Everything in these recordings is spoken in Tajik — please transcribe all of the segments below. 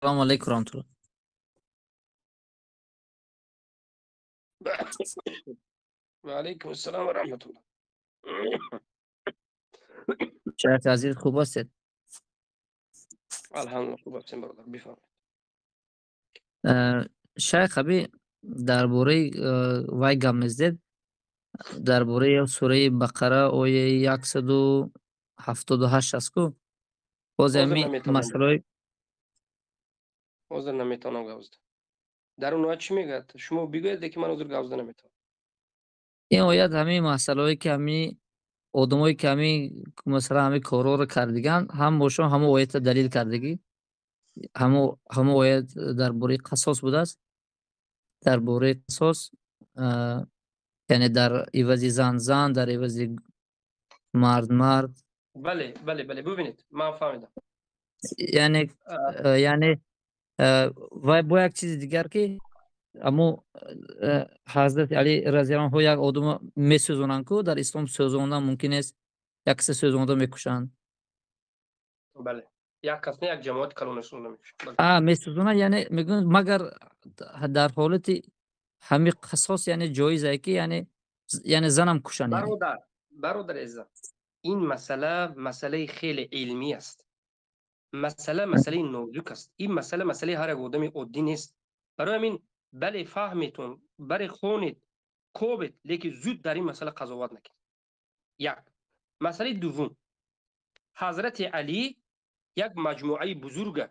Салому алайкум раҳматуллоҳ. Ва алайкум ассалом ва раҳматуллоҳ. Шайх азиз, хуб ҳастед? Алҳамдулиллоҳ, хуб ҳастем, бародар, бифармоед. Шайх, аби дар бораи вай гап мезадед, дар бораи сураи Бақара, ояи 178 аст ку? Боз Ҳозир ҳами наметавонам. Масъалаҳои Ҳозир наметавонам гап зада. Дар он оят чӣ мегӯяд? Шумо бигӯед, лекин ман ҳозир гап зада наметавонам. Ин оят ҳамин масъалаҳое ки ҳамин одамое ки ҳамин, масалан, ҳамин корҳоро кардагианд, ҳам бошон ҳамон оятро далил кардагӣ. Ҳамон оят дар бораи қасос будааст. Дар бораи қасос, яъне дар ивази зан зан, дар ивази мард мард. Бале, бале, бале, бубинед, ман фаҳмидам. Яъне яъне ва бо як чизи дигар, ки аммо ҳазрати Али разияллоҳу анҳу як одамро месӯзонанд ку, дар ислом сӯзондан мумкин нест, як каса сӯзонда мекушанд. Бале, як кас не, як ҷамоати калона сӯзонда мекушанд, бале. А месӯзонанд, яъне мегӯянд, магар дар ҳолати ҳамин қасос, яъне ҷоизае ки яъне занам кушанд, яъне. Бародар, бародари азизам, ин масъала масъалаи хеле илмӣ аст. Масъала масъалаи нозук аст. Ин масъала масъалаи ҳар як одами оддӣ нест. Барои ҳамин, бале, фаҳметон, бале, хонед, кобед, лекин зуд дар ин масъала қазоват накунед. Як масъалаи дуввум: ҳазрати Алӣ як маҷмӯаи бузурга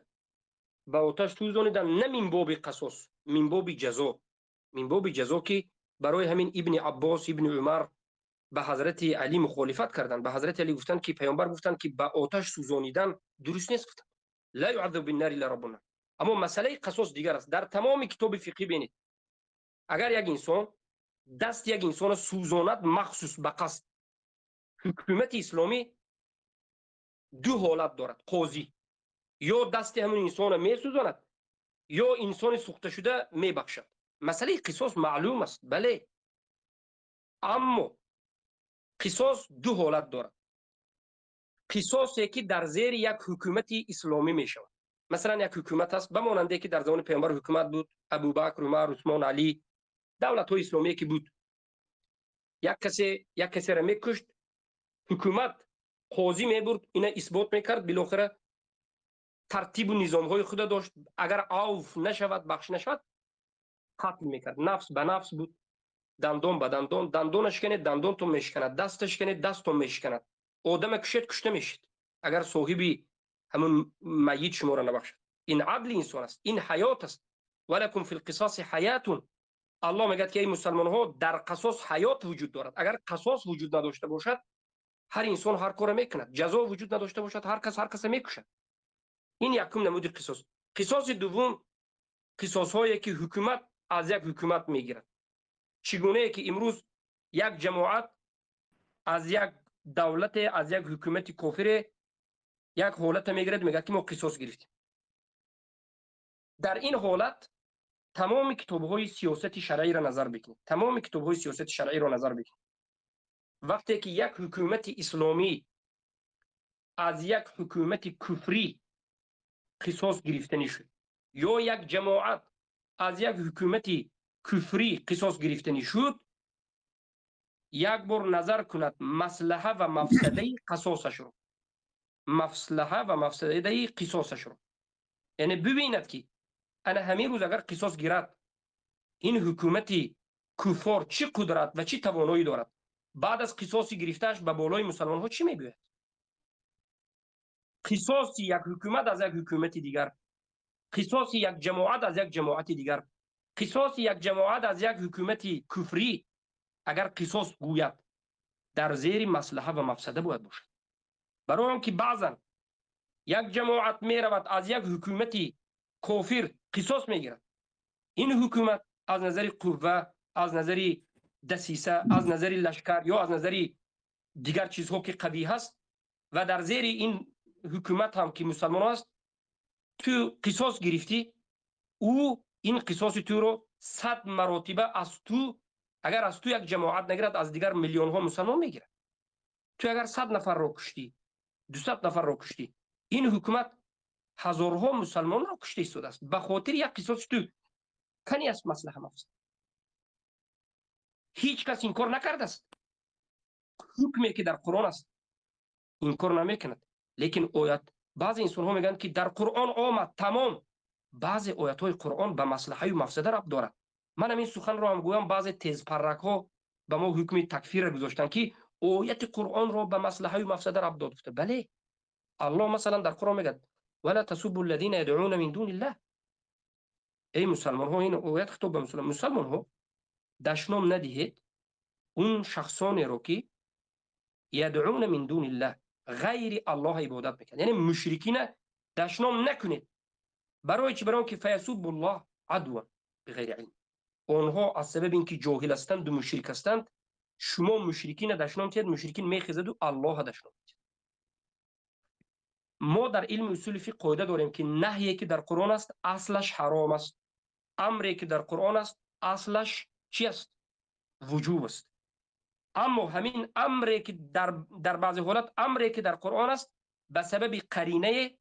ба оташ сӯзониданд на мин боби қасос, мин боби ҷазо, мин боби ҷазо, ки барои ҳамин Ибни Аббос, Ибни Умар ба ҳазрати Алӣ мухолифат карданд. Ба ҳазрати Алӣ гуфтанд, ки паёмбар гуфтанд, ки ба оташ сӯзонидан дуруст нест, гуфтанд: ла юаззабу биннари илла раббуннар. Аммо масъалаи қасос дигар аст. Дар тамоми китоби фиқҳӣ бинед, агар як инсон дасти як инсонро сӯзонад махсус ба қасд, ҳукумати исломӣ ду ҳолат дорад: қозӣ ё дасти ҳамон инсонро месӯзонад, ё инсони сӯхташуда мебахшад. Масъалаи қисос маълум аст, бале, аммо қисос ду ҳолат дорад. Қисосе ки дар зери як ҳукумати исломӣ мешавад, масалан, як ҳукумат аст, ба монанде ки дар замони паёмбар ҳукумат буд, Абубакр, Умар, Усмон, Алӣ, давлатҳои исломие ки буд, як касе як касеро мекушт, ҳукумат қозӣ мебурд, ина исбот мекард, билохира тартибу низомҳои худа дошт, агар авф нашавад, бахш нашавад, қатл мекард. Нафс ба нафс буд, дандон ба дандон. Дандона шиканед, дандонтон мешиканад, даста шиканед, дастон мешиканад, одама кушед, кушта мешид, агар соҳиби ҳамун майит шуморо набахшад. Ин адли инсон аст, ин ҳаёт аст. Валакум фил қисоси ҳаятун. Аллоҳ мегӯяд, ки эй мусалмонҳо, дар қасос ҳаёт вуҷуд дорад. Агар қасос вуҷуд надошта бошад, ҳар инсон ҳар корро мекунад. Ҷазо вуҷуд надошта бошад, ҳар кас ҳар каса мекушад. Ин якум намуди қисос. Қисоси дуввум: қисосҳое ки ҳукумат аз як ҳукумат мегирад, чӣ гунае ки имрӯз як ҷамоат аз як давлате, аз як ҳукумати кофире як ҳолате мегирад, мегӯяд, ки мо қисос гирифтем. Дар ин ҳолат тамоми китобҳои сиёсати шаръиро назар бикунед, тамоми китобҳои сиёсати шаръиро назар бикунед. Вақте ки як ҳукумати исломӣ аз як ҳукумати куфрӣ қисос гирифтанӣ шуд ё як ҷамоат аз як ҳукумати куфрӣ қисос гирифтанӣ шуд, як бор назар кунад маслаҳа ва мафсадаи қасосашро, маслаҳа ва мафсадаи қисосашро, яъне бибинад, ки ана ҳамин рӯз агар қисос гирад, ин ҳукумати куффор чӣ қудрат ва чӣ тавоноӣ дорад, баъд аз қисоси гирифтааш ба болои мусалмонҳо чӣ мегӯяд. Қисоси як ҳукумат аз як ҳукумати дигар, қисоси як ҷамоат аз як ҷамоати дигар, қисоси як ҷамоат аз як ҳукумати куфрӣ, агар қисос гӯяд, дар зери маслаҳа ва мафсада бояд бошад. Барои он ки баъзан як ҷамоат меравад, аз як ҳукумати кофир қисос мегирад, ин ҳукумат аз назари қувва, аз назари дасиса, аз назари лашкар ё аз назари дигар чизҳо ки қавӣ ҳаст, ва дар зери ин ҳукумат ҳам ки мусалмон аст, ту қисос гирифтӣ, ӯ ин қисоси туро 100 маротиба аз ту, агар аз ту як ҷамоат нагирад, аз дигар миллионҳо мусалмон мегирад. Ту агар 100 нафарро куштӣ, 200 нафарро куштӣ, ин ҳукумат ҳазорҳо мусалмонро кушта истодааст ба хотири як қисоси ту. Кани аст маслаҳа мафсада? Ҳеҷ кас инкор накардааст. Ҳукме ки дар Қуръон аст, инкор намекунад. Лекин оят, баъзе инсонҳо мегӯянд, ки дар Қуръон омад, тамом. Баъзе оятҳои Қуръон ба маслаҳаю мафсада рабт дорад. Ман ҳамин суханро ҳам гӯям, баъзе тезпарракҳо ба мо ҳукми такфирро гузоштанд, ки ояти Қуръонро ба маслаҳаю мафсада рабт дод. Гуфта, бале, Аллоҳ масалан дар Қуръон мегӯяд: вала тасуббу аллазина ядъуна мин дуниллаҳ. Эй мусалмонҳо, ин оят хитоб ба мусалмонҳо, дашном надиҳед он шахсонеро, ки ядъуна мин дуниллаҳ, ғайри Аллоҳ ибодат мекунанд, яъне мушрикина дашном накунед. Барои чӣ? Барои он ки фаясуббуллоҳ адван биғайри илм. Онҳо аз сабаби ин ки ҷоҳил ҳастанду мушрик ҳастанд, шумо мушрикина дашном диҳед, мушрикин мехезаду Аллоҳа дашном медиҳад. Мо дар илми усули фиқҳ қоида дорем, ки наҳие ки дар Қуръон аст, аслаш ҳаром аст, амре ки дар Қуръон аст, аслаш чи аст? Вуҷуб аст. Аммо ҳамин амре ки дар баъзе ҳолат амре ки дар Қуръон аст, ба сабаби қаринае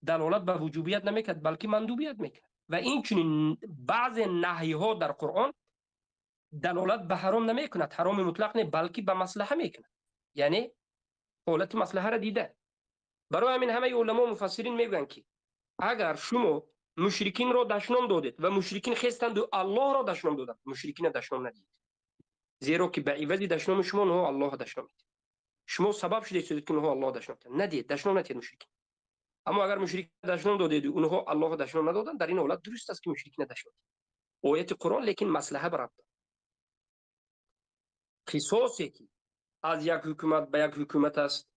далолат ба вуҷубият намекунад, балки мандубият мекунад. Ва инчунин баъзе наҳйҳо дар Қуръон далолат ба ҳаром намекунад, ҳароми мутлақ не, балки ба маслаҳа мекунад, яъне ҳолати маслаҳаро дида. Барои ҳамин ҳамаи уламо, муфассирин мегӯянд, ки агар шумо мушрикинро дашном додед ва мушрикин хестанду Аллоҳро дашном доданд, мушрикина дашном надиҳед, зеро ки ба ивази дашноми шумо онҳо Аллоҳро дашном медиҳанд. Шумо сабаб шуда истодед, ки онҳо Аллоҳро дашном диҳанд. Надиҳед, дашном надиҳед мушрикин. Аммо агар мушрик дашном додеду онҳо Аллоҳро дашном надоданд, дар ин ҳолат дуруст аст, ки мушрикина дашном диҳед. Ояти Қуръон лекин маслаҳа ба рабт. Қисосе ки аз як ҳукумат ба як ҳукумат аст,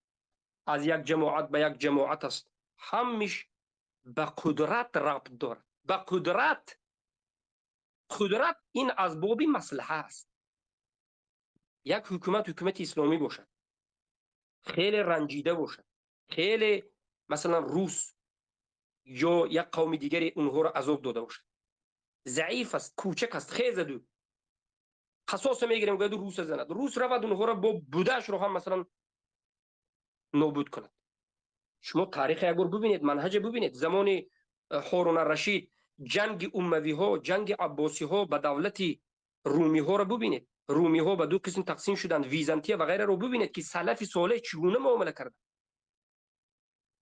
аз як ҷамоат ба як ҷамоат аст, ҳамиш ба қудрат рабт дорад, ба қудрат. Қудрат ин аз боби маслаҳа аст. Як ҳукумат ҳукумати исломӣ бошад, хеле ранҷида бошад, хеле масалан рус ё як қавми дигаре онҳоро азоб дода бошад, заиф аст, кӯчак аст, хезаду қасоса мегирем гӯяду руса занад, рус равад онҳоро бо будаашро ҳам масалан нобуд кунад. Шумо тариха як бор бубинед, манҳаҷа бубинед. Замони Ҳорун Рашид, ҷанги уммавиҳо, ҷанги аббосиҳо ба давлати румиҳоро бубинед. Румиҳо ба ду қисм тақсим шуданд, Византия ва ғайраро бубинед, ки салафи солеҳ чӣ гуна муомила карданд,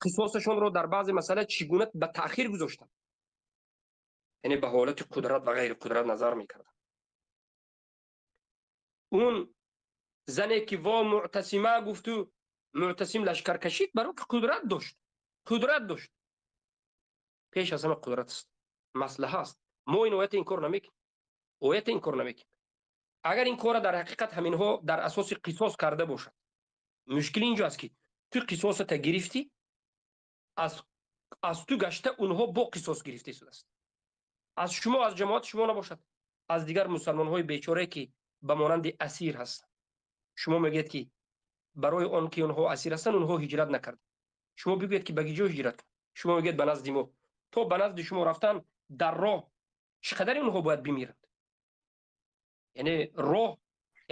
қисосашонро дар баъзе масъала чӣ гуна ба таъхир гузоштанд, яъне ба ҳолати қудрат ва ғайри қудрат назар мекарданд. Он зане ки во Муътасима гуфту Муътасим лашкар кашид, баро ки қудрат дошт, қудрат дошт. Пеш аз ҳама қудрат аст, маслаҳа аст. Мо ин оята инкор намекунем, оята инкор намекунем. Агар ин корро дар ҳақиқат ҳаминҳо дар асоси қисос карда бошад, мушкил инҷо аст, ки ту қисосата гирифтӣ, аз ту гашта онҳо бо қисос гирифта истодааст. Аз шумо, аз ҷамоати шумо набошад, аз дигар мусалмонҳои бечорае, ки ба монанди асир ҳастанд. Шумо мегӯед, ки барои он ки онҳо асир ҳастанд, онҳо ҳиҷрат накарданд. Шумо бигӯед, ки ба киҷо ҳиҷрат кунанд? Шумо мегӯед, ба назди мо. То ба назди шумо рафтан, дар роҳ чӣ қадаре онҳо бояд бимиранд? Яъне роҳ,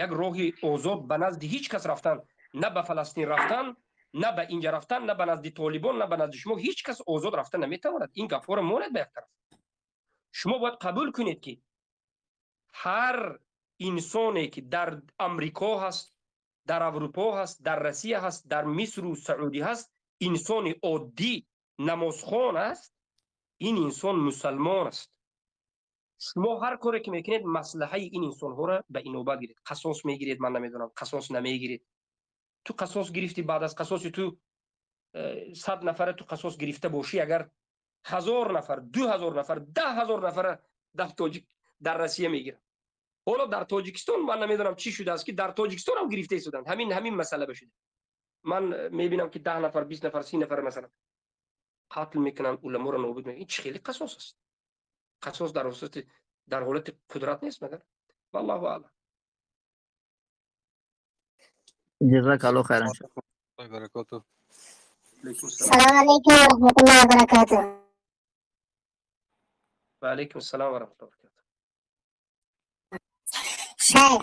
як роҳи озод ба назди ҳеҷ кас рафтан, на ба Фаластин рафтан, на ба инҷа рафтан, на ба назди толибон, на ба назди шумо, ҳеҷ кас озод рафта наметавонад. Ин гапҳоро монед ба як тараф. Шумо бояд қабул кунед, ки ҳар инсоне ки дар Амрико ҳаст, дар Аврупо ҳаст, дар Россия ҳаст, дар Мисру Саудӣ ҳаст, инсони оддӣ намозхон аст, ин инсон мусалмон аст. Шумо ҳар коре ки мекунед, маслаҳаи ин инсонҳоро ба инобат гиред. Қасос мегиред, ман намедонам, қасос намегиред. Ту қасос гирифтӣ, баъд аз қасоси ту 100 нафара ту қасос гирифта бошӣ, агар 1000 нафар, 2000 нафар, 10 000 нафара дар тоҷик, дар Россия мегиранд. Ҳоло дар Тоҷикистон ман намедонам чӣ шудааст, ки дар Тоҷикистон ҳам гирифта истоданд. Ҳамин масъала башуда. Ман мебинам, ки 10 нафар, 20 нафар, 30 нафар масалан қатл мекунанд, уламоро нобуд мекунанд. Ин чӣ хеле қасос аст? Қасос дар ҳолати қудрат нест магар? Валлоҳу аълам. جزاك الله خيرا. برکاته. السلام علیکم و رحمت الله و برکاته. و علیکم السلام و رحمت الله و برکاته. شیخ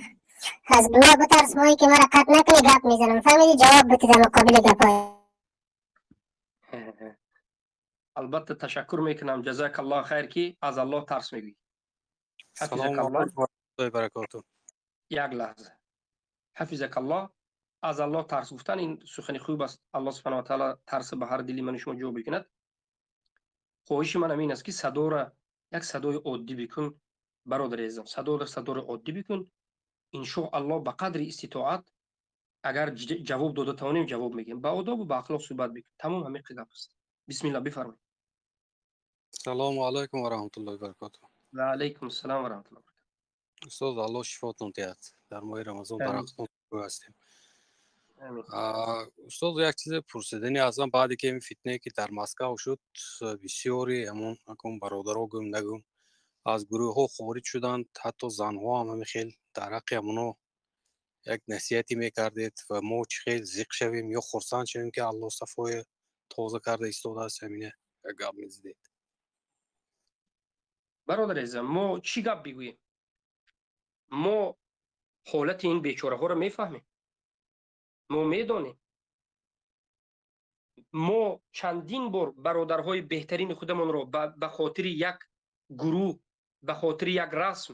حزب الله، بترس مایی که مرا قطع نکنی گپ میزنم، فهمیدی؟ جواب بده در مقابل گپای. Албатта, ташаккур мекунам, ҷазакаллоҳ хайр, ки аз Аллоҳ тарс мегӯӣ. Салому баракоту. Як лаҳза. Ҳафизакаллоҳ, аз Аллоҳ тарс гуфтан ин сухани хуб аст. Аллоҳ субҳанаҳу ва таъоло тарс ба ҳар дили ман шумо ҷо бикунад. Хоҳиши ман ҳамин аст, ки садоро як садои оддӣ бикун, бародари азизам, садоро садои оддӣ бикун. Иншоаллоҳ, ба қадри иститоат агар ҷавоб дода тавонем, ҷавоб мегӯем. Ба одобу ба ахлоқ суҳбат бикун. Тамом, ҳамин гап аст. Бисмилла, бифармоед. Салому алайкум ва раҳматуллоҳи баракоту. Ва алайкум ассалом ва раҳматуллоҳи баракоту. Устоз, Аллоҳ шифотон диҳад. Дар моҳи Рамазон дар ҳақтон ҳастем. Устоз, як чизе пурсидани ҳастам. Баъде ки ин фитнае, ки дар Москав шуд, бисёри ҳамон акун бародаро гум нагум аз гурӯҳҳо хориҷ шуданд, ҳатто занҳо ҳам ҳамин хел. Дар ҳаққи ҳамоно як насиҳате мекардед ва мо чӣ хел зиқ шавем ё хурсанд шавем, ки Аллоҳ сафои тоза карда истодааст, ҳамина як гап мезидед. Бародари азизам, мо чӣ гап бигӯем? Мо ҳолати ин бечораҳоро мефаҳмем, мо медонем. Мо чандин бор бародарҳои беҳтарини худамонро ба хотири як гурӯҳ, ба хотири як расм,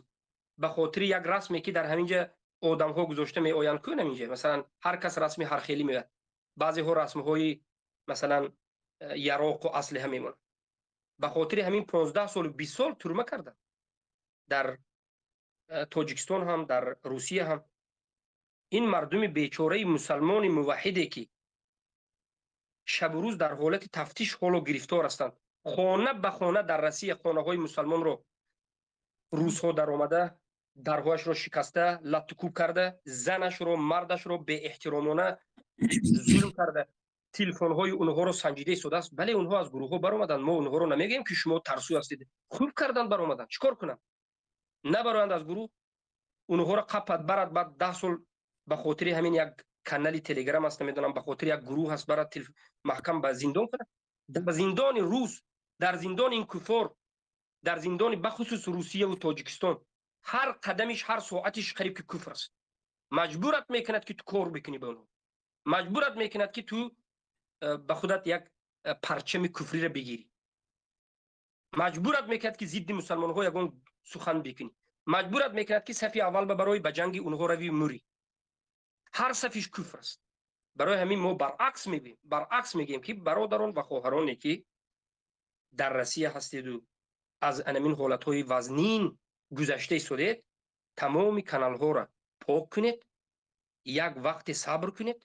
ба хотири як расме, ки дар ҳамин ҷа одамҳо гузошта меоянд кун, ҳамин ҷа масалан ҳар кас расми ҳархелӣ меояд, баъзеҳо расмҳои масалан яроқу аслиҳа мемонанд. Ба хотири ҳамин 15 солу 20 сол турма карданд дар Тоҷикистон ҳам, дар Русия ҳам. Ин мардуми бечораи мусалмони муваҳиде, ки шабу рӯз дар ҳолати тафтиш ҳоло гирифтор ҳастанд, хона ба хона дар Россия хонаҳои мусалмонро рӯзҳо даромада, дарҳояшро шикаста, латтукӯб карда, занашро, мардашро беэҳтиромона зулм карда, телефонҳои онҳоро санҷида истодааст. Бале, онҳо аз гурӯҳҳо баромаданд. Мо онҳоро намегӯем, ки шумо тарсӯ ҳастед. Хуб карданд, баромаданд. Чӣ кор кунанд? Набароянд аз гурӯҳ, онҳоро қапад, барад, баъд 10 сол ба хотири ҳамин як канали Телеграм аст, намедонам, ба хотири як гурӯҳ аст, барад, маҳкам ба зиндон кунад. Дар зиндони рус, дар зиндони ин куфор, дар зиндони бахусус Русияву Тоҷикистон ҳар қадамиш, ҳар соатиш қариб ки куфр аст. Маҷбурат мекунад, ки ту кор бикунӣ ба онҳо, маҷбурат мекунад, ки ту ба худат як парчами куфриро бигирӣ, маҷбурат мекунад, ки зидди мусалмонҳо ягон сухан бикунӣ, маҷбурат мекунад, ки сафи аввал ба барои ба ҷанги онҳо равӣ, мурӣ. Ҳар сафиш куфр аст. Барои ҳамин мо баръакс мегӯем, баръакс мегӯем, ки бародарон ва хоҳароне, ки дар Россия ҳастеду аз анамин ҳолатҳои вазнин гузашта истодед, тамоми каналҳоро пок кунед, як вақте сабр кунед,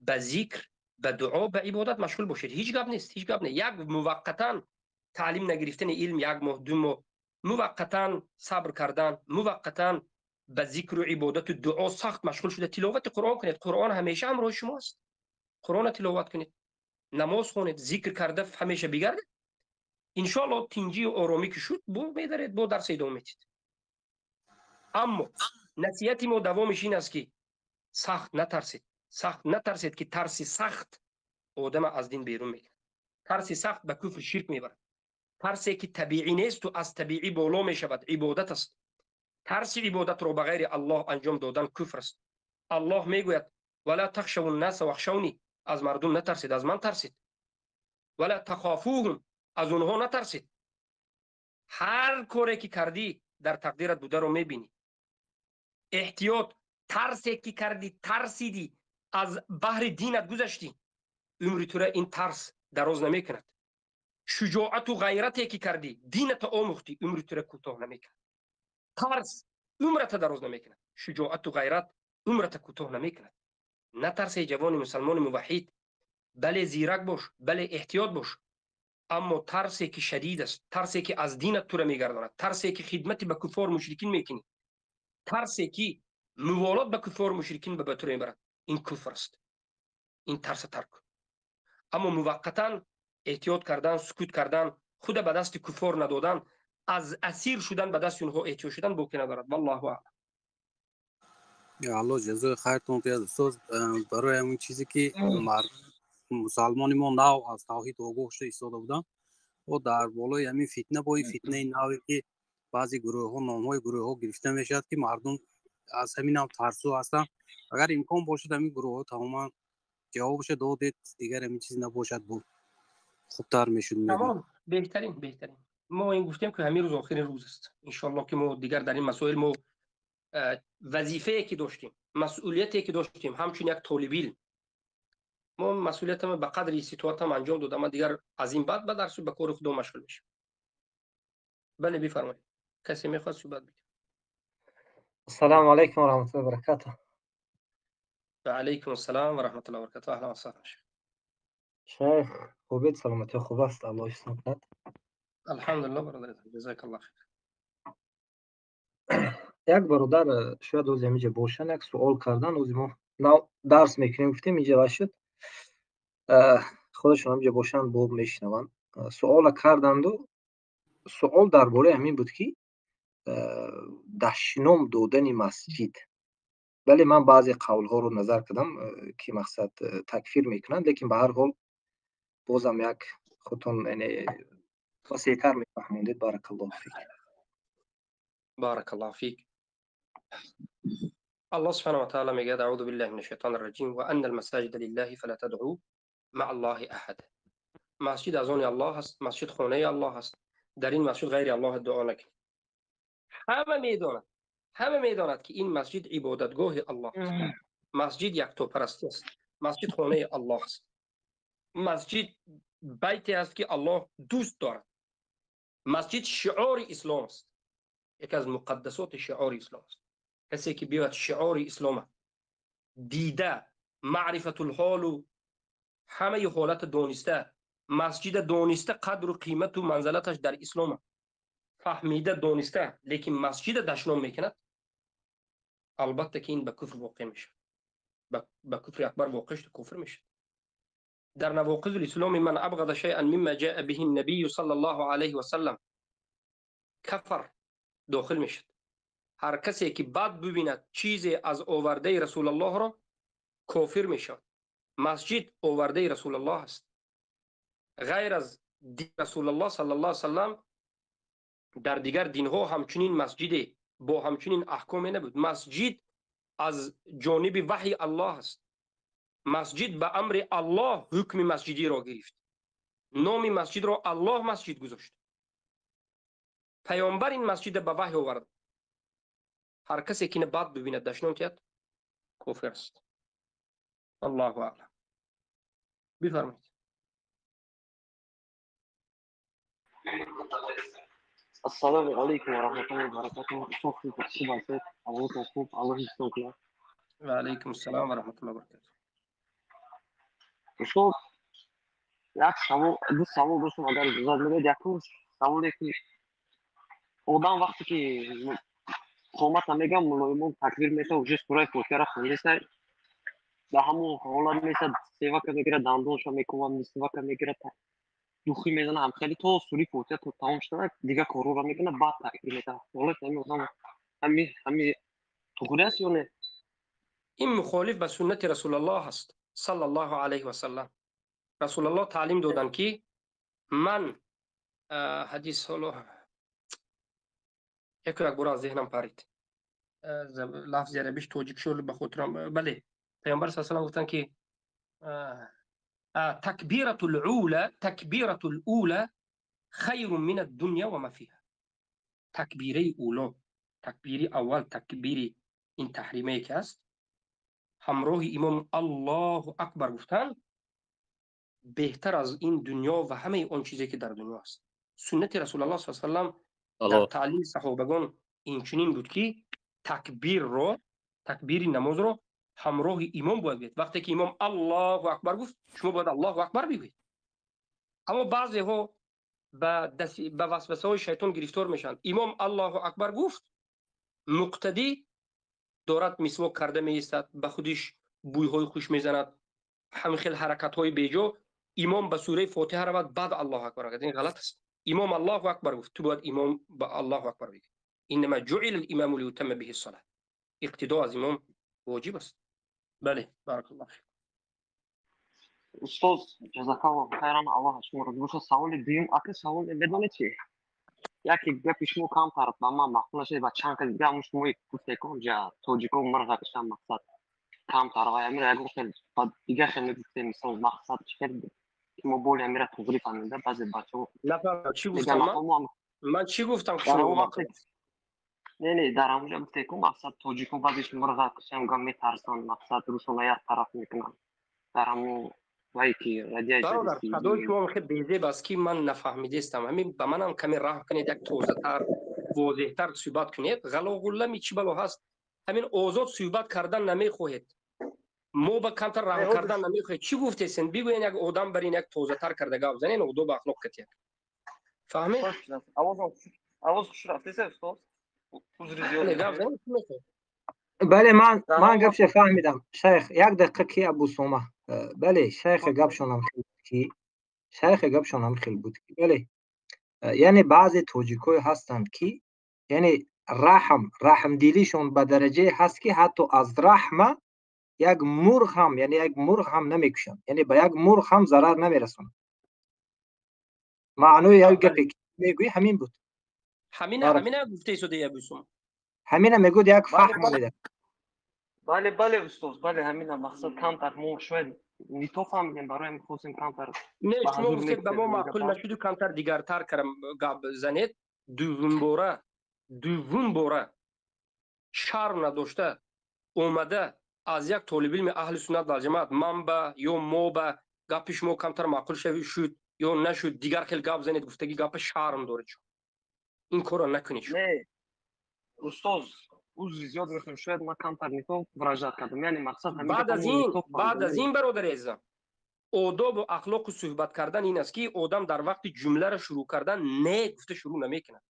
ба зикр, ба дуо, ба ибодат машғул бошед. Ҳеҷ гап нест, ҳеҷ гап нест. Як муваққатан таълим нагирифтани илм, як моҳ, 2 моҳ муваққатан сабр кардан, муваққатан ба зикру ибодату дуо сахт машғул шуда, тиловати Қуръон кунед. Қуръон ҳамеша ҳамроҳи шумо аст. Қуръонро тиловат кунед, намоз хонед, зикр карда ҳамеша бигардед. Иншоалло, тинҷию оромӣ ки шуд, бо медаред, бо дарса идома метид. Аммо насиҳати мо давомиш ин аст, ки сахт натарсед, сахт натарсед, ки тарси сахт одама аз дин берун мекунад, тарси сахт ба куфр, ширк мебарад. Тарсе ки табиӣ несту аз табиӣ боло мешавад, ибодат аст. Тарси ибодатро ба ғайри Аллоҳ анҷом додан куфр аст. Аллоҳ мегӯяд: ولا تخشوا الناس واخشوني. Аз мардум натарсед, аз ман тарсед. ولا تخافوهم. Аз онҳо натарсед. Ҳар коре ки кардӣ, дар тақдират бударо мебинӣ. Эҳтиёт. Тарсе ки кардӣ, тарсидӣ, аз баҳри динат гузаштӣ, умри тура ин тарс дароз намекунад. Шуҷоату ғайрате ки кардӣ, дината омӯхтӣ, умри тура кӯтоҳ намекунад. Тарс умрата дароз намекунад, шуҷоату ғайрат умрата кӯтоҳ намекунад. Натарсе, ҷавони мусалмони муваҳҳид. Бале, зирак бош, бале, эҳтиёт бош, аммо тарсе ки шадид аст, тарсе ки аз динат тура мегардонад, тарсе ки хидмати ба куфор, мушрикин мекунӣ, тарсе ки муволот ба куфор, мушрикин ба тура мебарад, ин куфр аст. Ин тарса тарк кун. Аммо муваққатан эҳтиёт кардан, сукут кардан, худа ба дасти куфор надодан, аз асир шудан ба дасти онҳо эҳтиёт шудан боке надорад. Валлоҳу аълам. Аллоҳ ҷазои хайртон диҳад, устоз. Барои ҳамин чизе ки мусалмони мо нав аз тавҳид огоҳ шуда истода буданд, о дар болои ҳамин фитна, бо ин фитнаи наве, ки баъзе гурӯҳҳо, номҳои гурӯҳҳо гирифта мешавад, ки мардум аз ҳамин ҳам тарсу ҳастанд. Агар имкон бошад, ҳамин гурӯҳҳо тамоман ҷавобаша додед, дигар ҳамин чиз набошад буд. Хубтар мешуд. Тамом, беҳтарин, беҳтарин. Мо ин гуфтем, ки ҳамин рӯз охирин рӯз аст. Иншоаллоҳ, ки мо дигар дар ин масоил мо вазифае ки доштем, масъулияте ки доштем ҳамчун як толиби илм, мо масъулиятам ба қадри иститоатам анҷом додам. Ман дигар аз ин баъд ба дарсу ба кори худо машғул мешавам. Бале, бифармоед, касе мехоҳад суҳбат бикунад? Ассалому алайкум ва раҳматуллоҳи ва баракатуҳ. Ва алайкум ассалом ва раҳматуллоҳи ва баракатуҳ. Аҳлан ва саҳлан. Шайх, хубед? Саломатӣ хуб аст? Аллоҳ ҳифз кунад. Алҳамдулиллоҳ, бародар, ҷазакаллоҳ хайр. Як бародар, шояд ози ҳамиҷа бошанд, як суол кардан. Ози мо нав дарс мекунем, гуфтем, инҷа ва шуд, худашон ҳамиҷа бошанд, боб мешунаванд. Суола карданду, суол дар бораи ҳамин буд, ки дашном додани масҷид. Бале, ман баъзе қавлҳоро назар кардам, ки мақсад такфир мекунанд, лекин ба ҳар ҳол бозам як худтон васеътар мефаҳмондед. Баракаллоҳу фик. Баракаллоҳу фик. Аллоҳ субҳанаҳу ва таъала мегӯяд: аъузу биллаҳи минаш шайтони раҷим, ва анна алмасаҷида лиллаҳи фала тадъу маъа аллоҳи аҳад. Масҷид аз они Аллоҳ аст, масҷид хонаи Аллоҳ аст, дар ин масҷид ғайри Аллоҳ дуо накунед. Ҳама медонад, ҳама медонад, ки ин масҷид ибодатгоҳи Аллоҳ аст, масҷид яктопарастӣ аст, масҷид хонаи Аллоҳ аст, масҷид байте аст, ки Аллоҳ дӯст дорад, масҷид шиори ислом аст, яке аз муқаддасоти шиори ислом аст. Касе ки биёяд, шиори ислома дида, маърифатулҳолу ҳамаи ҳолата дониста, масҷида дониста, қадру қимату манзалаташ дар ислома фаҳмида, дониста, лекин масҷида дашном мекунад, албатта ки ин ба куфр воқеъ мешавад, ба куфри акбар воқеъ шуда, куфр мешавад. Дар навоқизул исломи ман абғада шайъан мимма ҷаа биҳи набию саллаллоҳу алайҳи васаллам кафар дохил мешавад. Ҳар касе ки бад бибинад чизе аз овардаи Расулаллоҳро, кофир мешавад. Масҷид овардаи Расулаллоҳ аст. Ғайр аз дини Расулаллоҳ саллаллоҳу алайҳи васаллам дар дигар динҳо ҳамчунин масҷиде бо ҳамчунин аҳкоме набуд. Масҷид аз ҷониби ваҳйи Аллоҳ аст. Масҷид ба амри Аллоҳ ҳукми масҷидиро гирифт, номи масҷидро Аллоҳ масҷид гузошт, паёмбар ин масҷида ба ваҳй овард. Ҳар касе ки бад бибинад, дашном диҳад, кофир аст. Аллоҳу аълам. Бифармоед. Ассалому алайкум ва раҳматуллоҳи ва баракатуҳ. Устод, хуб ҳастед? Аллоҳтон хуб, Аллоҳ ҳифзтон кунад. Ва алайкум ассалом ва раҳматуллоҳи ва баракатуҳ. Устод, як савол, ду савол доштам, агар иҷозат медиҳед. Якум саволе, ки одам вақте ки қомата мегам, мулоимон такбир мешавад, уже сураи Фотиҳаро хондесай, дар ҳамон ҳолат месад, севака мегирад, дандонша мекувад, мисвака мегирад, духӣ мезанад, ҳам хеле то сураи Фотиҳа то тамом шудана дигар корҳоро мекунад, баъд такбир метавад. Ҳолати ҳамин одам ҳами туғри аст ё не? Ин мухолиф ба суннати Расулаллоҳ аст саллаллоҳу алайҳи васаллам. Расулаллоҳ таълим доданд, ки ман ҳадис ҳоло яку як бора аз зеҳнам парид, лафзи арабиш тоҷик шуд ба хотирам. Бале, паёмбар са салам гуфтанд, ки такбиратул ула хайрун мин аддунья ва ма фиҳа. Такбираи уло, такбири аввал, такбири ин таҳримае ки аст, ҳамроҳи имом Аллоҳу акбар гуфтан беҳтар аз ин дунё ва ҳамаи он чизе ки дар дунё аст. Суннати Расулаллоҳ са салам дар таълими саҳобагон инчунин буд, ки такбирро, такбири намозро ҳамроҳи имом бояд гӯяд. Вақте ки имом Аллоҳу акбар гуфт, шумо бояд Аллоҳу акбар бигӯед. Аммо баъзеҳо ба васвасаҳои шайтон гирифтор мешаванд. Имом Аллоҳу акбар гуфт, муқтадӣ дорад мисвок карда меистад, ба худиш бӯйҳои хуш мезанад, ҳамин хел ҳаракатҳои беҷо. Имом ба сураи Фотиҳа равад, баъд Аллоҳу акбар гӯяд, ин ғалат аст. Имом Аллоҳу акбар гуфт, ту бояд имом ба Аллоҳу акбар бигӯӣ. Иннама ҷуила лимаму лиютамма биҳи ссалат. Иқтидо аз имом воҷиб аст. Бале, баракаллоҳу фик. Устоз, ҷазакаллоҳу хайран, Аллоҳ аз шумо розӣ бошад. Саволи дуюм, ака, савол медонед чи? Яке гапи шумо камтар ба ман маъқул нашуд ва чанд кас дига, ҳамун шумо гуфтед, ки онҷа тоҷико мирғакашан, мақсад камтар ва амир ягон хел ба дигар хел мегуфтем, мисол, мақсад чӣ хел ки ки мо боли амира туғри фаҳмида, баъзе бачаҳо Нафаҳмидам, чӣ гуфтам ман? Ман чӣ гуфтам ки шумо мақул? Не, дар ҳамонҷо гуфте ку мақсад тоҷико баъзеш мурға кушам метарсанд, мақсад рӯшона як тараф мекунанд. Дар ҳамон вай ки радияи Бародар, садои шумо хеле безеб аст, ки ман нафаҳмидестам. Ҳамин ба манам каме раҳм кунед, як тозатар, возеҳтар суҳбат кунед. Ғалоғуллами чӣ бало ҳаст? Ҳамин озод суҳбат кардан намехоҳед. Мо ба камтар раҳм кардан намехоҳед. Чӣ гуфтесен? Бигӯен, як одам бар ин як тозатар карда гап занен, одобу ахлоқ катия. Фаҳмед? Овоз хуш рафтеса, устод? Узри зиёд. Гап занен, чӣ мехоҳед? Бале, ман гапше фаҳмидам. Шайх, як дақиқа ки Абусома. Бале, шайхе гапшонам хел ки шайхе гапшонам хел буд ки бале. Яъне баъзе тоҷикое ҳастанд ки яъне раҳмдилишон ба дараҷае ҳаст, ки ҳатто аз раҳма як мурғ ҳам, яъне як мурғ ҳам намекушанд, яъне ба як мурғ ҳам зарар намерасонанд. Маънои як гапе ки мегӯӣ, ҳамин буд. Ҳамина гуфтаи содаи Абусум. Ҳамина мегӯяд, як фаҳм медиҳад. Бале, устод, бале, ҳамина мақсад камтар мо шояд не то фаҳмидем, барои ҳамин хостем камтар. Не, шумо гуфтед, ба мо маъқул нашуду, камтар дигартар карам гап занед. Дуввум бора шарм надошта омада аз як толибилми аҳли суннат валҷамоат ман ба ё мо ба гапи шумо камтар маъқул шуд ё нашуд, дигар хел гап занед гуфтаги гапа шарм доред. Шумо ин корро накунед. Не, устоз, узри зиёд мехоҳем, шояд ман камтар не то выражать кардам, яъне мақсад Баъд аз ин, бародари азизам, одобу ахлоқу суҳбат кардан ин аст, ки одам дар вақти ҷумларо шурӯъ кардан не гуфта шурӯъ намекунад.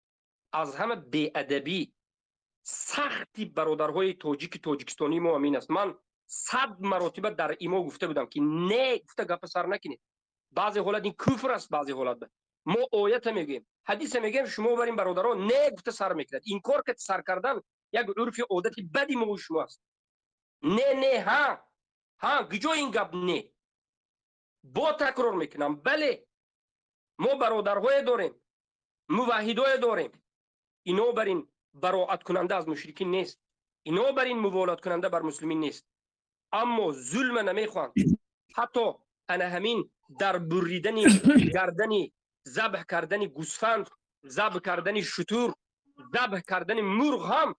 Аз ҳама беадабӣ сахти бародарҳои тоҷики тоҷикистонии мо ҳамин аст. Ман 100 маротиба дар имо гуфта будам, ки не гуфта гапа сар накунед. Баъзе ҳолат ин куфр аст, баъзе ҳолат мо оята мегӯем, ҳадиса мегӯем, шумо бар ин бародаро не гуфта сар мекунад. Инкор ка сар кардан як урфи одати бади мову шумо аст. Не, не, ҳа, ҳа, гиҷо ин гап не? Бо такрор мекунам, бале, мо бародарҳое дорем, муваҳҳидое дорем, ино бар ин бароаткунанда аз мушрикин нест, ино бар ин муволаткунанда бар муслимин нест, аммо зулма намехоҳанд. Ҳатто ана ҳамин дар буридани гардани, забҳ кардани гӯсфанд, забҳ кардани шутур, забҳ кардани мурғ ҳам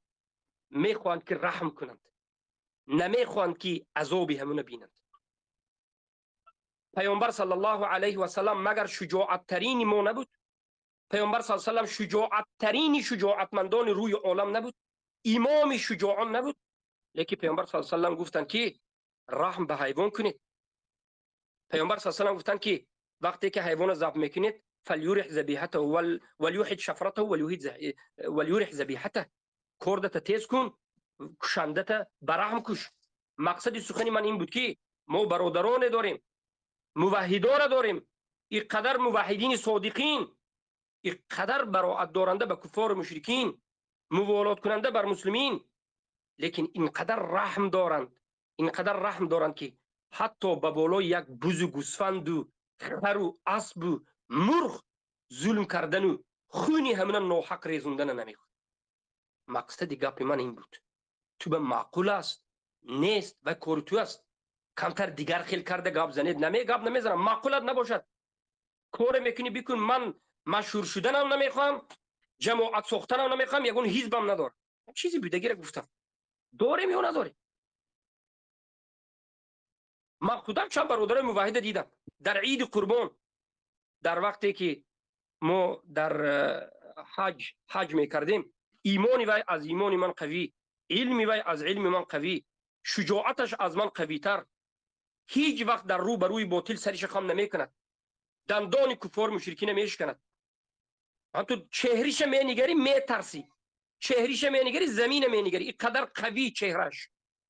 мехоҳанд, ки раҳм кунанд, намехоҳанд, ки азоби ҳамуна бинанд. Паёмбар саллаллоҳу алайҳи васаллам магар шуҷоаттарини мо набуд? Паёмбар с саллам шуҷоаттарини шуҷоатмандони рӯи олам набуд? Имоми шуҷоон набуд? Лекин паёмбар с саллам гуфтанд, ки раҳм ба ҳайвон кунед. Паёмбар с саллам гуфтанд, ки вақте ки ҳайвонро забҳ мекунед, فليرح ذبيحته وليحد شفرته وليرح ذبيحته. Кордата тез кун, кушандата ба раҳм куш. Мақсади сухани ман ин буд, ки мо бародароне дорем, муваҳҳидора дорем, ин қадар муваҳҳидини содиқин, ин қадар бароатдоранда ба куффору мушрикин, муволоткунанда бар муслимин, лекин ин қадар раҳм доранд, ин қадар раҳм доранд, ки ҳатто ба болои як бузу гӯсфанду хару асбу мурғ зулм кардану хуни ҳамина ноҳақ резондана намехоҳад. Мақсади гапи ман ин буд. Ту ба маъқул аст, нест ва кори ту аст. Камтар дигар хел карда гап занед. Наме гап намезанам, маъқулат набошад, коре мекунӣ, бикун. Ман машҳур шуданам намехоҳам, ҷамоат сохтанам намехоҳам, ягон ҳизбам надорам. Чизи будагиро гуфтам. Дорем ё надорем? Ман худам чанд бародарои муваҳҳида дидам дар иди қурбон, дар вақте ки мо дар ҳаҷ мекардем. Имони вай аз имони ман қавӣ, илми вай аз илми ман қавӣ, шуҷоаташ аз ман қавитар. Ҳеҷ вақт дар рӯ ба рӯи ботил сариша хам намекунад, дандони куффор мушрикина мешиканад. Ту чеҳриша менигарӣ, метарсӣ, чеҳриша менигарӣ, замина менигарӣ, ин қадар қавӣ чеҳраш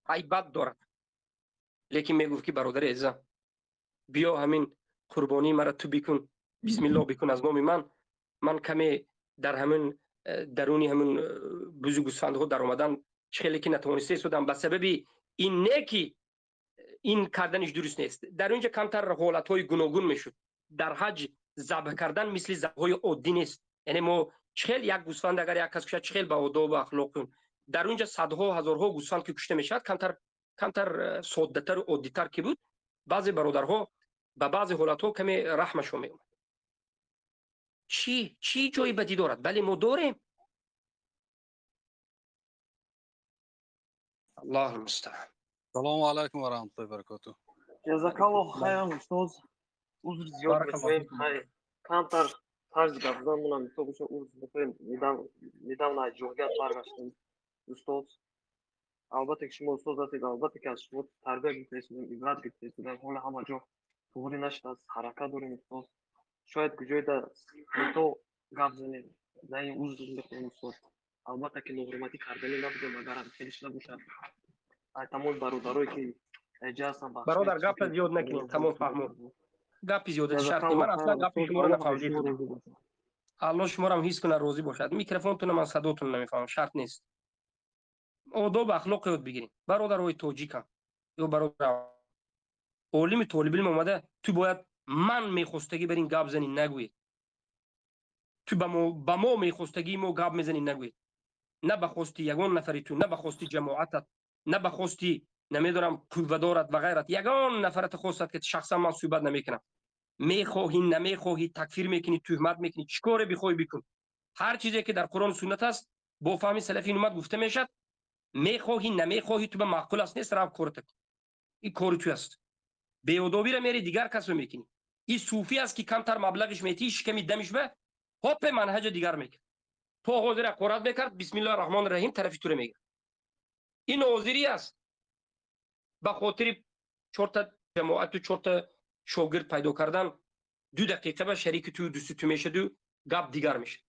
ҳайбат дорад. Лекин мегуфт, ки бародари азизам, биё, ҳамин қурбонии мара ту бикун, бисмиллоҳ бикун аз номи ман. Ман каме дар ҳамин даруни ҳамин бузу гӯсфандҳо даромадан хеле ки натавониста истодам, ба сабаби ин не, ки ин карданиш дуруст нест. Дар он ҷа камтар ҳолатҳои гуногун мешуд. Дар ҳаҷ забҳ кардан мисли забҳҳои оддӣ нест. Яъне мо чихел як гӯсфанд агар як кас кушад, чихел ба одобу ахлоқ, дар он ҷа садҳо, ҳазорҳо гӯсфанд ки кушта мешавад, камтар камтар соддатару оддитар ки буд, баъзе бародарҳо Ба баъзе ҳолатҳо каме раҳмашон меомад. Чӣ ҷои бадӣ дорад? Бале, мо дорем. Аллоҳу мустаъан. Салому алайкум ва раҳматуллоҳи ва баракотуҳ. Ҷазакаллоҳу хайран устоз. Узр зиёд мехоҳем. Камтар тарзи гап заданмонам мисол бошад, узр мехоҳем. Недавно аз ҷоҳият баргаштем устоз. Албатта ки шумо устоз ҳастед, албатта ки аз шумо тарбия гирифта истодем, ибрат гирифта истодем. Ҳоло ҳама ҷо туғри нашудааст, ҳаракат дорем устоз. Шояд куҷоеда то гап занем, на ин узр мехоҳем устоз. Албатта ки ноҳурматӣ карданӣ набудем, агар ҳам хеле шуда бошад. Ай тамоми бародарое ки эҷа ҳастанд, бахшиш. Бародар, гапа зиёд накунед, тамом фаҳмон. Гапи зиёд шарт нест. Ман аслан гапи шуморо нафаҳмидам. Аллоҳ шуморо ҳам ҳис кунад, розӣ бошад. Микрофонтонро ман садотонро намефаҳмам, шарт нест. Одоб ахлоқ ёд бигирем. Бародарои тоҷикам ё бародар олими толибилм омада, ту бояд ман мехостагӣ бар ин гап занӣ нагӯед. Ту ба мо мехостагии мо гап мезанӣ нагӯед. На ба хости ягон нафари ту, на ба хости ҷамоатат, на ба хости намедонам қуввадорат ва ғайрат. Ягон нафарата хостат ки шахсан ман суҳбат намекунам. Мехоҳӣ, намехоҳӣ, такфир мекунӣ, туҳмат мекунӣ, чӣ коре бихоҳӣ бикун. Ҳар чизе ки дар Қуръону суннат аст, бо фаҳми салафи ин уммат гуфта мешавад. Мехоҳӣ, намехоҳӣ, ту ба маъқул аст нест, рав кората кун. Ин кори ту аст. Беодобиро мери дигар касро мекунӣ. Ин суфӣ аст ки камтар маблағиш метиҳӣ, шиками дамиш ба ҳопе манҳаҷа дигар мекард. То ҳозир ҳақорат мекард, бисмиллоҳи раҳмони раҳим тарафи туро мегирад. Ин ҳозирӣ аст. Ба хотири чорта ҷамоату чорта шогирд пайдо кардан 2 дақиқа ба шарики ту дӯсти ту мешаду гап дигар мешад.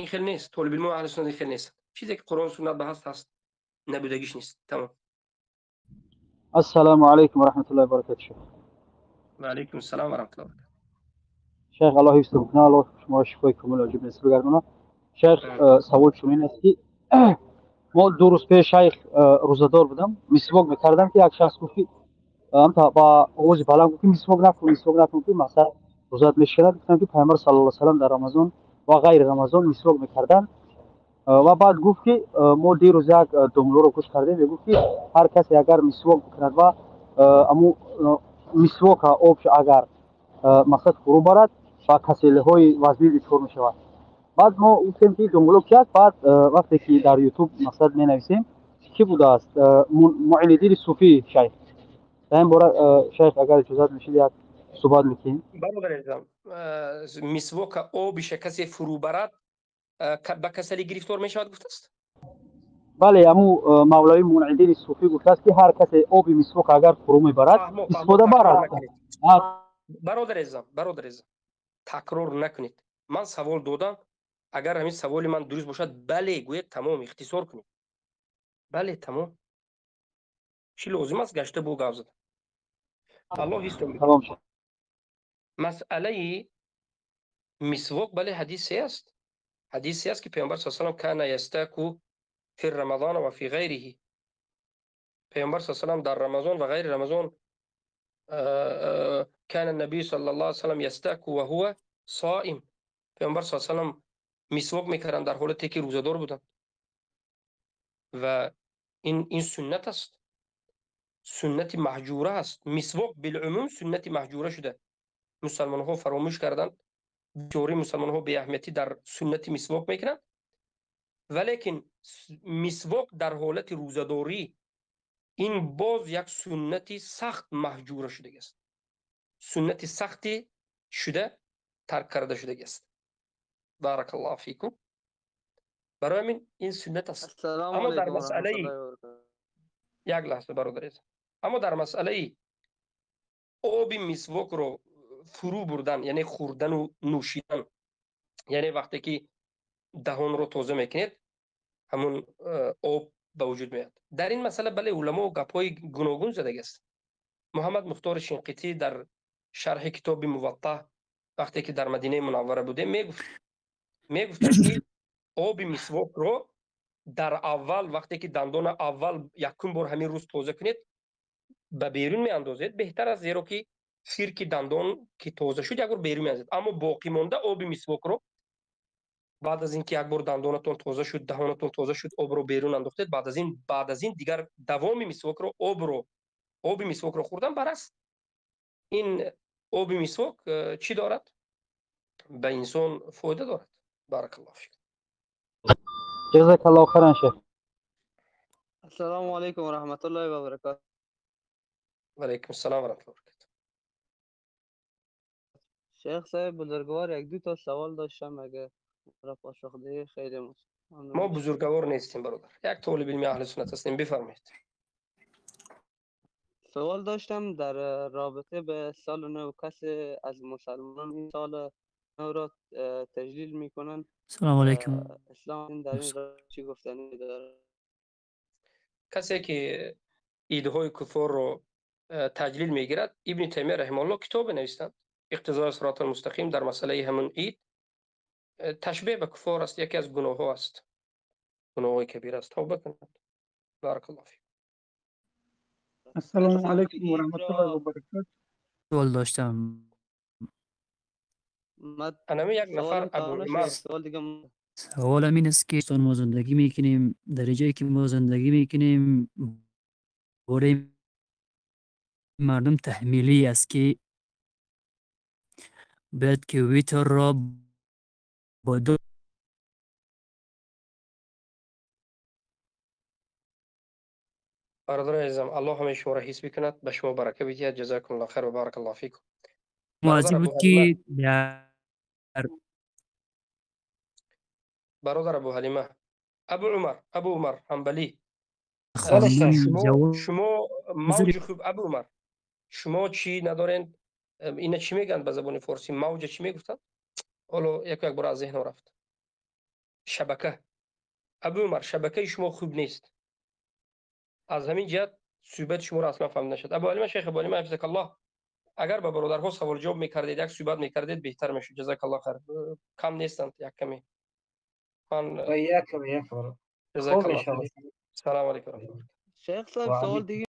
Ин хел нест. Толибилмо аҳли суннат ин хел нест. Чизе ки Қуръон суннат ба ҳаст ҳаст, набудагиш нест. Тамом. Ассалому алайкум ва раҳматуллоҳи ва баракотуҳ. Шайх. Ва алайкум ассалом ва раҳматуллоҳи ва баракотуҳ. Шайх, Аллоҳ ҳифз кунад, Аллоҳ шуморо шифои комил воҷиб насиб гардонад. Шайх, савол чунин аст ки мо 2 рӯз пеш шайх рӯзадор будам, мисвок мекардам ки як шахс гуфт ки ба овози баланд гуфт ки мисвок накун, мисвок накун, ки мақсад рӯзат мешиканад. Гуфтам ки Пайғамбар саллаллоҳу алайҳи васаллам дар Рамазон ва ғайри Рамазон мисвок мекарданд. Ва баъд гуфт ки мо дирӯз як домлоро гӯш кардем, мегуфт ки ҳар касе агар мисвок бикунад ва аму мисвока об агар мақсад фурӯ барад, ба каселиҳои вазнин дучор мешавад. Баъд мо гуфтем ки домло ки аст? Баъд вақте ки дар ютуб мақсад менависем кӣ будааст, Муиниддини Суфӣ шайх. Дар ин бора шайх агар иҷозат мешид як суҳбат мекунем. Бародар азизам, мисвока обиша касе фурӯ барад ба касалӣ гирифтор мешавад гуфтааст? Бале, аму мавлавӣ Муиниддини Суфӣ гуфтааст ки ҳар касе оби мисвока агар фурӯ мебарад, истифода барад. Бародар азизам, бародар азизам, такрор накунед. Ман савол додам, агар ҳамин саволи ман дуруст бошад, бале гӯед, тамом, ихтисор кунед. Бале, тамом. Чӣ лозим аст гашта бо гап задан? Аллоҳ ҳифзтон бикунад. Масъалаи мисвок, бале, ҳадисе аст. Ҳадисе аст ки Паёмбар саллаллоҳу алайҳи васаллам кана ястаку фи рамазон ва фи ғайриҳи. Паёмбар саллаллоҳу алайҳи васаллам дар Рамазон ва ғайри Рамазон кана набий саллаллоҳу алайҳи васаллам ястаку ва ҳува соим. Паёмбар саллаллоҳу алайҳи васаллам мисвок мекарданд дар ҳолате ки рӯзадор буданд. Ва ин суннат аст. Суннати маҳҷура аст. Мисвок билумум суннати маҳҷура шуда. Мусалмонҳо фаромӯш карданд. Бисёри мусалмонҳо беаҳамиятӣ дар суннати мисвок мекунанд. Валекин мисвок дар ҳолати рӯзадорӣ ин боз як суннати сахт маҳҷура шудагиаст. Суннати сахти шуда тарк карда шудагиаст. Баракаллоҳу фикум. Барои ҳамин ин суннат аст. Аммо дар масъалаи як лаҳза бародар азиз, аммо дар масъалаи оби мисвокро фурӯ бурдан, яъне хӯрдану нӯшидан, яъне вақте ки даҳонро тоза мекунед, ҳамун об ба вуҷуд меояд. Дар ин масъала бале уламо гапҳои гуногун задагиаст. Муҳаммад Мухтори Шинқитӣ дар шарҳи китоби Муваттаъ вақте ки дар Мадинаи Мунаввара будем мегуфт ки оби мисвокро дар аввал вақте ки дандона аввал якум бор ҳамин рӯз тоза кунед, ба берун меандозед, беҳтар аст, зеро ки сирки дандон ки тоза шуд як бор берун меандозед. Аммо боқӣ монда оби мисвокро баъд аз ин ки як бор дандонатон тоза шуд, даҳонатон тоза шуд, обро берун андохтед, баъд аз ин дигар давоми мисвокро оби мисвокро хӯрдан бар аст. Ин оби мисвок чӣ дорад? Ба инсон фоида дорад. Баракаллоҳу фик. Ҷазакаллоҳу хайран шайх. Ассалому алайкум ва раҳматуллоҳи ва баракатуҳ. Ва алайкум ассалом ва раҳматуллоҳи ва баракатуҳ. Шайх соҳиб бузургвор, як ду то савол доштам, агар را پاسخ دهی خیلی ممنون. ما بزرگوار نیستیم برادر، یک طالب علم اهل سنت هستیم. بفرمایید. سوال داشتم در رابطه به سال نو. کسی از مسلمانان این سال نو را تجلیل میکنن. سلام علیکم. اسلام در این رابطه چی گفتنی داره؟ کسی که عیدهای کفار رو تجلیل میگیرد، ابن تیمیه رحمه الله کتاب نوشتند، اقتضای صراط المستقیم، در مسئله همون عید. تشبیه به کفار است، یکی از گناه ها است، گناه کبیر است. توبه کنند. بارک الله فیک. السلام علیکم و رحمت الله و برکاته. سوال داشتم. انا یک نفر ابو عمر. سوالم این است که ما زندگی میکنیم، در جایی که ما زندگی میکنیم برای مردم تحمیلی است که باید که ویتر را با دو برادر عزیزم، الله همه شما را حس بکند، به شما برکه بدهد. جزاکم الله خیر و بارک الله فیکم. موضوع بود که در برادر ابو حلیمه، ابو عمر، ابو عمر حنبلی، شما موج خوب ابو عمر، شما چی ندارین؟ اینا چی میگن به زبان فارسی؟ موج چی میگفتن؟ حالا یک یک بار از ذهنم رفت. شبکه. ابو عمر، شبکه شما خوب نیست، از همین جهت صحبت شما را اصلا فهم نشد. ابو حلیمه، شیخ ابو حلیمه حفظک الله، اگر به برادرها سوال جواب میکردید، یک صحبت میکردید بهتر میشد. جزاک الله خیر. کم نیستند، یک کمی من یک جزاک الله. سلام علیکم. شیخ صاحب سوال دیگه.